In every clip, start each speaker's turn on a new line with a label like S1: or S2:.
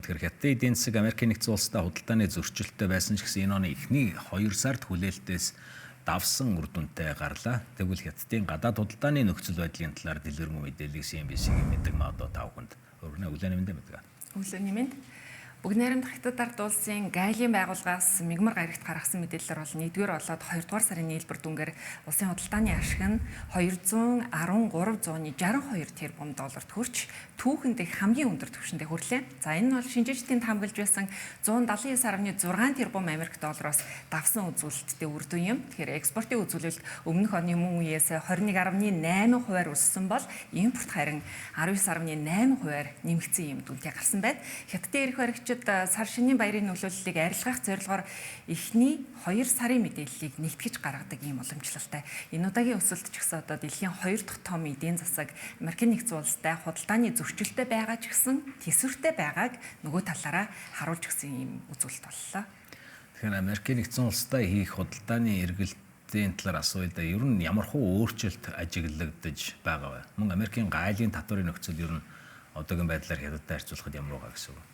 S1: Тэгэхээр Хятадын эдийн засаг Америкийн нэгдсэн улстай худалдааны зөрчилтэй байсан ч гэсэн энэ оны эхний 2 сард хүлээлтээс давсан үр дүнтэй гарлаа. Тэгвэл Хятадын гадаад худалдааны нөхцөл байдлын талаар дэлгэрэнгүй мэдээллийг CNBC-ийн мэддэг Мадо та бүхэнд өргөнө. Өглөөний мэнд мэддэг.
S2: Өглөөний мэнд. Бүгд найрамдах Хятад ард улсын гайлийн байгууллагаас мягмар гарагт гаргасан мэдээлэлээр бол 1-р болоод 2-р сарын нийлбэр дүнгээр улсын худалдааны ашиг нь 213.62 тэрбум долларт хүрч түүхэн дэх хамгийн өндөр түвшиндээ хүрлээ. За, энэ нь бол шинжээчдийн таамаглаж байсан 179.6 тэрбум Америк доллароос давсан үзүүлэлттэй үр дүн юм. Тэгэхээр экспортын үзүүлэлт өмнөх оны мөн үеэс 21.8 хувиар өссөн бол импорт харин 19.8 хувиар нэмэгдсэн юм дүнтэй гарсан байна. Хятадын эрх баригчид сар шинийн баярын нөлөөллийг арилгах зорилгоор эхний 2 сарын мэдээллийг нэгтгэж гаргадаг ийм уламжлалтай. Энэ удаагийн өсөлт ч гэсэн одоо дэлхийн 2 дахь том эдийн засаг Америкийн нэгдсэн улстай худалдааны зөрчилтэй байгаа ч гэсэн төсвөртэй байгааг нөгөө талаараа харуулж өгсөн ийм үзүүлэлт боллоо.
S1: Тэгэхээр Америкийн нэгдсэн улстай хийх худалдааны эргэлтийн талаар асууя да. Ер нь ямар хуу өөрчлөлт ажиглагдаж байгаа вэ? Мөн Америкийн гайлын татварын нөхцөл ер нь одоогийн байдлаар Хятадтай харьцуулахад ямар байгаа гэсэн үг?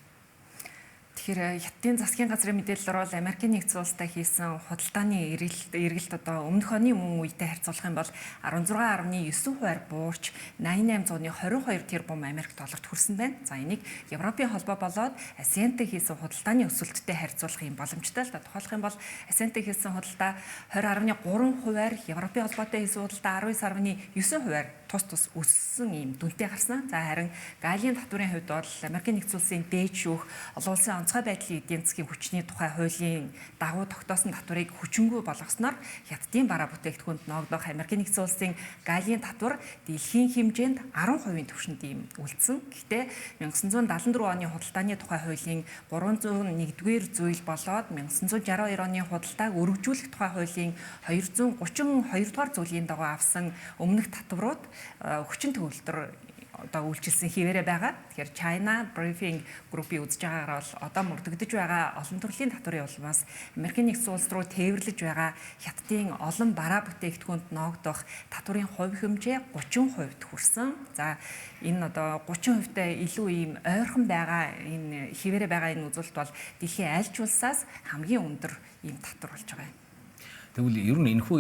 S2: Тэгэхээр Хятадын засгийн газрын мэдээлэлээр бол Америкийн нэгдсэн улстай хийсэн худалдааны эргэлт одоо өмнөх оны мөн үетэй харьцуулах юм бол 16.9 хувиар буурч 88.22 тэрбум Америк долларт хүрсэн байна. За, энийг Европын холбоо болоод ASEAN-тай хийсэн худалдааны өсөлттэй харьцуулах юм боломжтой л да. Тухайлах юм бол ASEAN-тай хийсэн худалдаа 20.3 хувиар, Европын холбоотой хийсэн худалдаа 19.9 хувиар тус тус өссөн ийм дүнтэй гарсан. За, харин галийн татварын хувьд бол Америкийн нэгдсэн улсын дээд шүүх олон улсын онцгой байдлын эдийн засгийн хүчний тухай хуулийн дагуу тогтоосон татварыг хүчингүй болгосноор Хятадын бараа бүтээгдэхүүнд ноогдох Америкийн нэгдсэн улсын галийн татвар дэлхийн хэмжээнд 10% түвшинд ийм үлдсэн. Гэхдээ 1974 оны худалдааны тухай хуулийн 301-р зүйл болоод 1962 оны худалдааг өргөжүүлэх тухай хуулийн 232 дугаар зүйлийн дагуу авсан өмнөх татварууд хүчин төгөлдөр одоо үйлчилсэн хэвээрээ байгаа. Тэгэхээр China Briefing Group-ийн үзэж байгаагаар бол одоо мөрдөгдөж байгаа олон төрлийн татварын улмаас Америкийн нэгдсэн улс руу тээвэрлэж байгаа Хятадын олон бараа бүтээгдэхүүнд ноогдох татварын хувь хэмжээ 30%-д хүрсэн. За, энэ одоо 30%-тай илүү ийм ойрхон байгаа энэ хэвээрээ байгаа энэ үзүүлэлт бол дэлхийн аль ч улсаас хамгийн өндөр ийм татвар болж байгаа юм.
S1: Тэгвэл ер нь энэхүү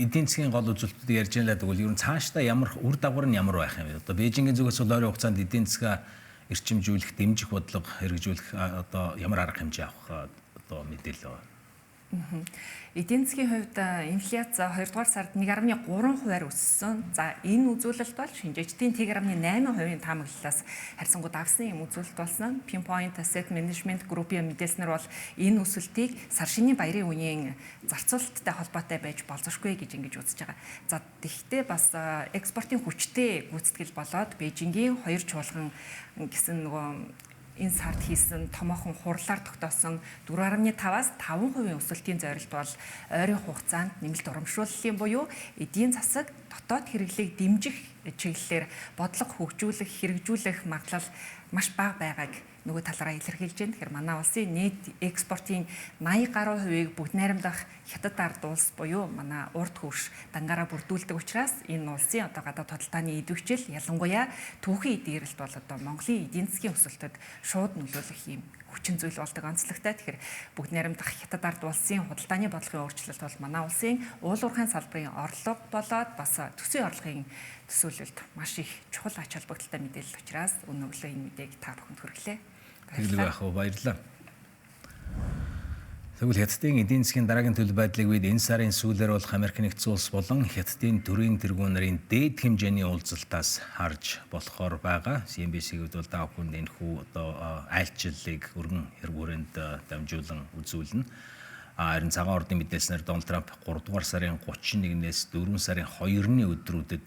S1: эдийн засгийн гол үзүүлэлтүүдийг ярьж байна л, тэгвэл ер нь цаашдаа ямар үр дагавар нь ямар байх юм бэ? Одоо Бээжингийн зүгээс бол ойрын хугацаанд эдийн засгаа эрчимжүүлэх, дэмжих бодлого хэрэгжүүлэх одоо ямар арга хэмжээ авах одоо мэдээлэл байна?
S2: Эдийн засгийн хувьд инфляц 2 дугаар сард 1.3 хувиар өссөн. За, энэ үзүүлэлт бол шинжээчдийн 1.8% таамаглалаас харьцангуй давсан юм үзүүлэлт болсон. Pinpoint Asset Management Group-ийн мэдээлснээр бол энэ өсөлтийг сар шинийн баярын үеийн зарцуулалттай холбоотой байж болзошгүй гэж ингэж үзэж байгаа. За, тэгэхдээ бас экспортын хүчтэй гүйцэтгэл болоод Бээжингийн хоёр чуулган гэсэн нөгөө энэ сард хийсэн томоохон хурлаар тогтоосон 4.5-аас 5% өсөлтийн зорилт бол ойрын хугацаанд нэмэлт урамшууллын буюу эдийн засаг дотоод хэрэглээг дэмжих чиглэлээр бодлого хөгжүүлэх, хэрэгжүүлэх магадлал маш бага байгааг нөгөө талаараа илэрхийлж байна. Тэгэхээр манай улсын нийт экспортын 80 гаруй хувийг бүгд найрамдах Хятад ард улс буюу манай урд хөрш дангаараа бүрдүүлдэг учраас энэ улсын одоо гадаад худалдааны идэвхжил, ялангуяа түүхийн эдгэрэлт бол одоо Монголын эдийн засгийн өсөлтөд шууд нөлөөлөх юм хүчин зүйл болдог онцлогтой. Тэгэхээр бүгд найрамдах Хятад ард улсын худалдааны бодлогын өөрчлөлт бол манай улсын уул уурхайн салбарын орлого болоод бас төсвийн орлогын төсөөлөлд маш их чухал ач холбогдолтой мэдээлэл учраас өнөө өглөө энэ мэдээг та бүхэнд хүргэлээ.
S1: Тэглэг байх уу, баярлалаа. Тэгвэл Хятадын эдийн засгийн дараагийн төлөв байдлыг бид энэ сарын сүүлээр болох Америк нэгдсэн улс болон Хятадын төрийн тэргүүн нарын дээд хэмжээний уулзалтаас харж болохоор байгаа. CNBC-ийн хувьд бол та бүхэнд энэхүү одоо айлчлалыг өргөн хэрэг хүрээнд дамжуулан үзүүлнэ. Харин цагаан ордын мэдээлснээр Дональд Трамп 3 дугаар сарын 31-ээс 4 сарын 2-ны өдрүүдэд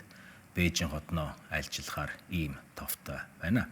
S1: Бээжин хотноо айлчлахаар ийм товтой байна.